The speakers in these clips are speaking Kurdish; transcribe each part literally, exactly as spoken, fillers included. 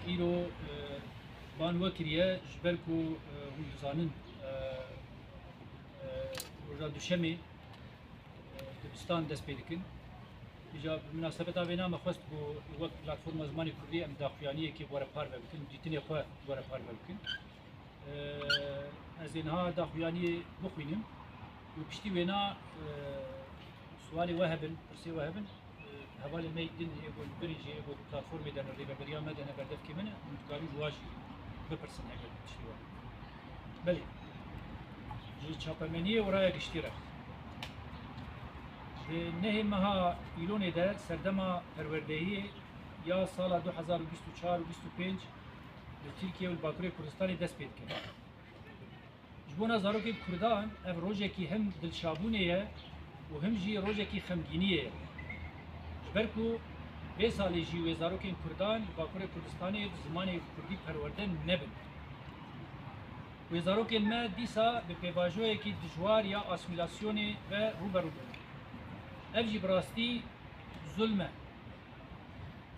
Îro, e, van we kiriye, ji ber ku, e, hûn dizanin, e, e, roja Duşemê, e, dibistan dest pê dikin. Îja bi minasebeta vêna me xwest ku wek Platforma Zimanê Kurdî em daxuyaniyekê bi we re parve bikin, dîtinê xwe bi we re parve bikin. E, ez ê niha daxuyaniyê bixwînim û piştî wêna, e, sualê we hebin, pirsê we hebin, e, hevalê me yê din ê ku li birî jî ê ku di platformê de ne, rêveberiya me de ne, berdevkê min e, hûn dikarin ji wan jî bipirsin heger tiştê we. Belê. Ji çapemeniyê û raya giştî re. Di nehê meha Îlonê de serdema perwerdehiyê ya sala du hezar û bîst û çar û bîst û pênc li Tirkiye û li Bakurê Kurdistanê dest pê dike. Ji bona zarokên Kurdan ev rojekî him dilşabûnê ye û him jî rojekî xemgîniyê ye. Ji ber ku vê salê jî wê zarokên Kurdan li Bakurê Kurdistanê bi zimanê Kurdî perwerde nebin. Wê zarokên me dîsa bi pêvajoyekî dijwar ya asîmîlasyonê ve rû be rû bin. Ev jî bi rastî zulm e.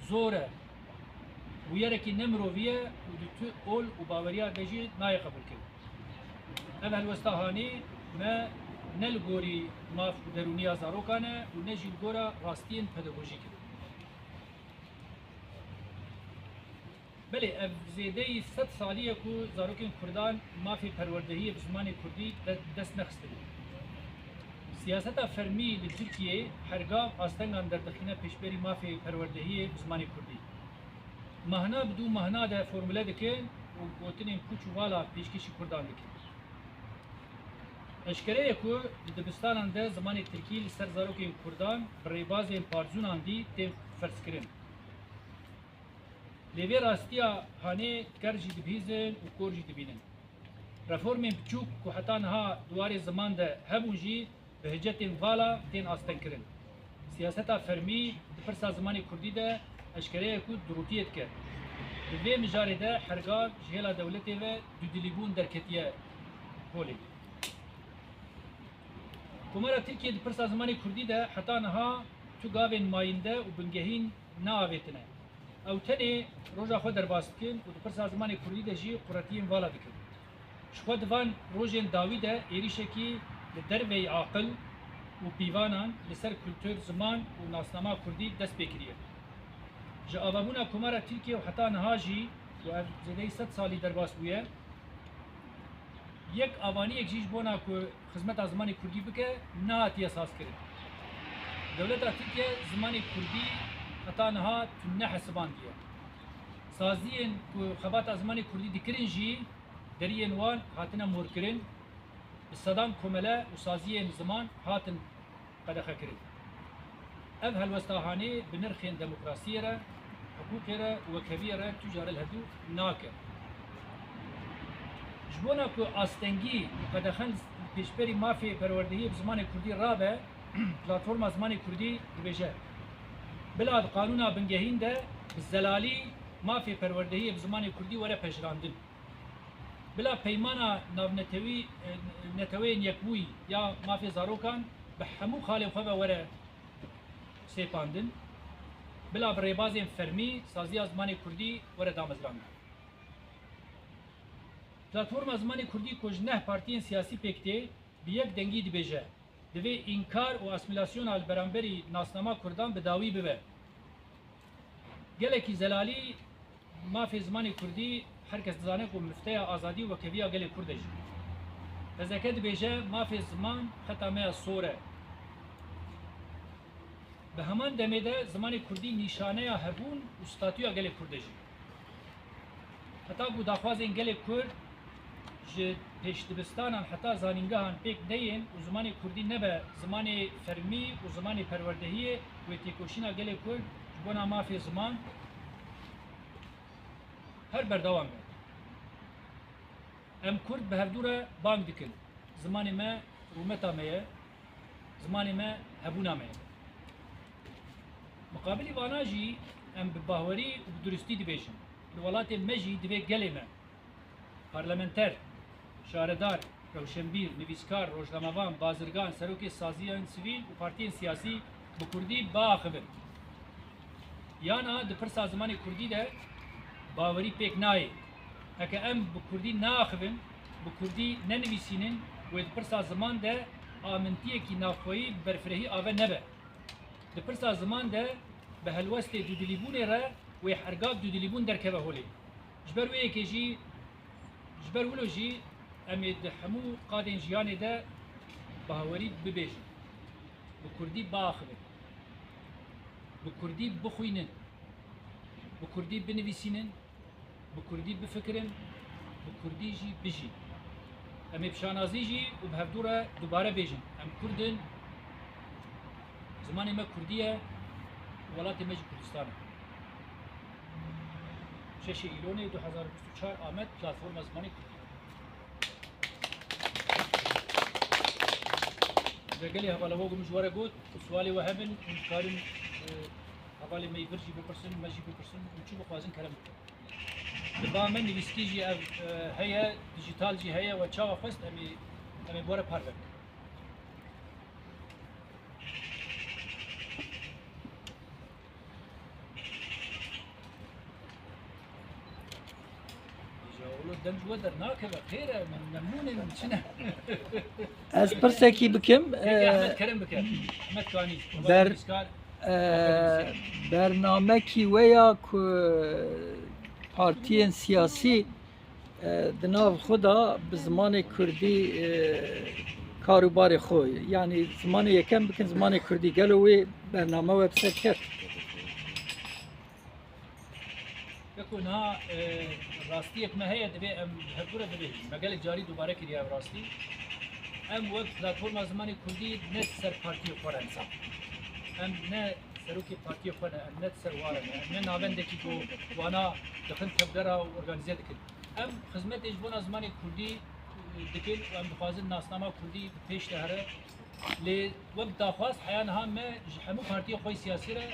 Zor e. Bûyerekî ne mirovî ye û di tu ol û baweriya de jî nayê qebûlkirin. Ev helwesta hanê me ne li gorî maf û derûniya zarokan e û ne jî li gora rastiyên pedagojîk e. Belê, ev zêdeyî sed salî ye ku zarokên Kurdan mafê perwerdehiyê bi zimanê Kurdî de-, dest nexistibû. Siyaseta fermî li Tirkiyeyê hergav astengan derdixîne pêşberî mafê perwerdehiyê bi zimanê Kurdî. Mahna bi dû mahna de formule dikin û gotinên pûç û vala pêşkêşî Kurdan dikin. Eşkere ye ku di dibistanan de zimanê Tirkî li ser zarokên Kurdan bi rêbazên parzûnan dî tên ferzkirin. Lê vê rastiya hanê ker jî dibihîzin û kor jî dibînin. Reformên biçûk ku heta niha di warê ziman de hebûn jî bi hicetên vala tên astengkirin. Siyaseta fermî di pirsa zimanê kurdî de eşkere ye ku durûtiyê dike. Di vê mijarê de hergav ji hêla dewletê ve dudilîbûn derketiye holê. Komara Tirkiye di pirsa zimanê kurdî de heta niha tu gavên mayînde û bingehîn neavêtine. Ew tenê roja xwe derbas dikin û di pirsa zimanê kurdî de jî quretiyên vala dikin. Ji xwe di van rojên dawî de êrîşekî li derveyî aqil û pîvanan li ser kultur, ziman û nasnama kurdî dest pê kiriye. Ji avabûna Komara Tirkiye û heta niha jî, ku ev zêdeyî sed salî derbas bûye, yek avaniyek jî ji bona ku xizmeta zimanê kurdî bike, nehatiye sazkirin. Dewleta Tirkiye zimanê kurdî heta niha tune hesibandiye. Saziyên ku xebata zimanê kurdî dikirin jî, deriyên wan hatine morkirin, bi sedan komele û saziyên ziman hatin qedexekirin. Ev helwesta hanê bi nirxên demokrasiyê re, hiqûqê re û wekheviyê re tu care li hevdû nake. Ji bona ku astengî û qedexe li pêşberî mafê perwerdehiyê bi zimanê kurdî rabe, Platforma Zimanê Kurdî dibêje, bila di qanûna bingehîn de bi zelalî mafê perwerdehiyê bi zimanê kurdî were pejirandin. Bila peymana navnetewî, e, Neteweyên Yekbûyî ya mafê zarokan bi hemû xalên xwe ve were sêpandin. Bila bi rêbazên fermî saziya zimanê kurdî were damezrandin. Platforma Zimanê Kurdî ku ji neh partiyên siyasî pêk tê, bi yek dengî dibêje, divê înkar û asîmîlasyona li beramberî nasnama kurdan bi dawî bibe. Gelekî zelalî mafê zimanê kurdî her kes dizane ku mifteya azadî û wekheviya gelê kurd e jî. P Z K dibêje mafê ziman xeta me ya sor e. Bi heman demê de zimanê kurdî nîşaneya hebûn û statûya gelê kurd e jî. Heta ku daxwazên gelê kurd ji pêşdibistanan heta zanîngehan pêk neyên û zimanê kurdî nebe zimanê fermî û zimanê perwerdehiyê wê têkoşîna gelê kurd ji bona mafê ziman her berdewam be. Em kurd bi hevdû re bang dikin. Zimanê me rûmeta me ye, zimanê me hebûna me ye. Miqabilî vana jî em bi bahwerî û bi duristî dibêjin, li welatê me jî divê gelê me, parlamenter, şaredar, rewşenbîr, nivîskar, rojnamevan, bazirgan, serokê saziyên sivîl û partiyên siyasî bi kurdî biaxivin. Yana di pirsa zimanê kurdî de Bawerî pêk nayê. Heke em bi kurdî neaxivin, bi kurdî nenivîsînin, wê di pirsa ziman de amintiyekî navxweyî bi berfirehî ave nebe. Di pirsa ziman de bi helwestê dudilîbûnê re wê herga dudilîbûn derkeve holê. Ji ber wê yekê jî, ji ber wilo jî em ê di hemû qadên jiyanê de bawerî bibêjin. Bi kurdî biaxivin. Bi kurdî bixwînin. Bi kurdî binivîsînin. Bi kurdî bifikirin, bi kurdî jî bijîn. Em ê bi şanazî jî û bi hevdû re dubare bêjin, em kurd in, zimanê me kurdî ye, welatê me jî Kurdistan e. Şeşê Îlonê du hezar û bîst û çar Amed Platforma Zimanê Kurdî. Ve gelê hevala we ku min ji we re got, sualê we hebin, hûn dikarin, e, hevalê me yî vir jî bipirsin, me jî bipirsin, hûn çi bixwazin kerem bikin. Di ba me nivîskî jî ev, e, heye, dijîtal jî heye, we çawa xwest em ê, em ê bi we re parve bikin. Îja wilo dem ji we dernakeve, xêr e, mem-, memnûn in, çi ne? Ez pirsekî bikim, Peki, e, Ehmed Kerem bike. Ehmed Kanî, Ber-, nivîskar. Ee, bernamekî we ya ku partiyên siyasî, e, di nav xwe de bi zimanê kurdî, e, kar û barê xwe, yanî zimanê yekem bikin zimanê kurdî. Gelo wê bername we bi ser ket? Weko niha, e, rastiyek me heye, divê em hevdû re bibêjin. Me gelek carî dubare kiriye ev rastî. Em wek Platforma Zimanê Kurdî ne ser partiyê xwe re em zan. Em ne serokê partiyê xwe ne, em ne ser wa re ne, em ne navendekî ku wana dixin tevgera û organîze dikin. Em xizmetê ji bona zimanê kurdî, e, dikin û em dixwazin nasnama kurdî bi pêş de here. Lê wek daxwaz heya niha me ji hemû partiyê xwe siyasî re,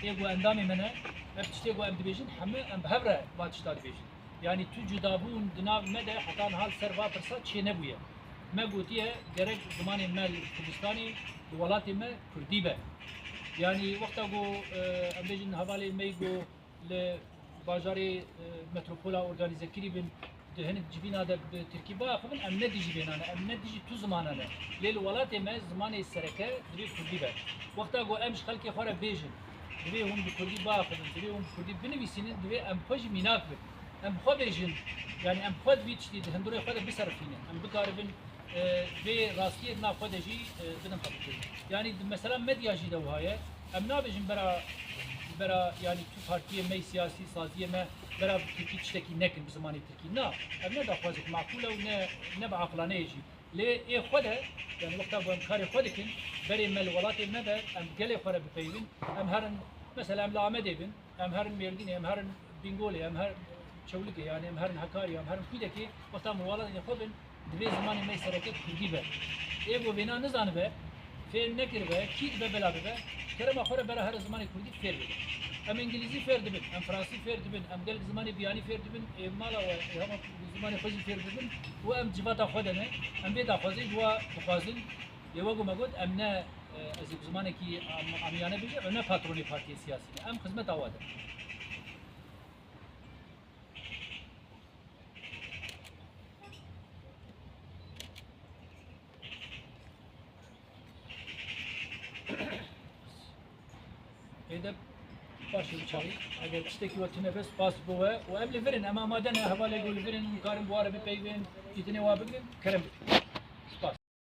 ê ku endamê me ne, ev tiştê ku em dibêjin, hemû em bi hev re va tişta dibêjin. Yanî tu cudabûn di nav me de heta niha li ser va pirsa çênebûye. Me gotiye gerek zimanê me li Kurdistanê, li welatê me kurdî be. Yanî wexta ku, e, em bêjin hevalê me ku li bajarê, e, metropola organîzekirî bin, di hinek civîna de bi tirkî biaxivin, em ne dijî vêna ne, em ne dijî tu zimana ne. Lê li welatê me zimanê sereke divê kurdî be. Wexta ku em ji xelkê xwe re bêjin, divê hûn bi kurdî biaxivin, divê hûn bi kurdî binivîsînin, divê em xwe jî mînak bin. Em xwe bêjin, yanî em xwe di vî tiştî di hundirê xwe de biserifînin. Em bikaribin, e, vê rastiyê di nav xwe de jî, e, bidin qebûlkirin. Yanî di mesela medya jî de wiha ye. Em nabêjin bera, bera, yanî tu partiyê me yî siyasî, saziyê me bera bi tirkî tiştekî nekin, bi zimanê tirkî. Na, ev ne daxwazek maqûl e û ne, ne bi aqilane ye jî. Lê ê xwe de, yanî wexta ku em karê xwe dikin, berê me li welatê me be, em gelê xwe re bipeyivin, em herin, mesela em li Amedê bin, em herin Mêrdînê, em herin Bîngolê, em herin Çewligê, yanî em herin Hakarî, em herin Kûdekê, wexta em li welatê xwe bin, divê zimanê me sereke kurdî be. Ê ku vêna nizanibe, fêr nekiribe, kî dibe bela bibe, kerema xwe re bera here zimanê kurdî fêr bibe. Em îngilîzî fêr dibin, em fransî fêr dibin, em gelek zimanê biyanî fêr dibin, ê mala we, ê hema zimanê xwe jî fêr dibin û em civata xwe de ne, em vê daxwazê ji wa dixwazin, lê wek ku me got, em ne, e, ez ê bi zimanekî am-, amiyane bêjim, em ne patronê partiyê siyasî ne, em xizmeta we de. Êde baş e, biçaxî. Eger tiştekî we tune be, spas bo we. Û em li vir in, em amade ne, hevalê ku li vir in, hûn karin bi wa re bipeyivin, îtinê wa bigrin, kerem bikin.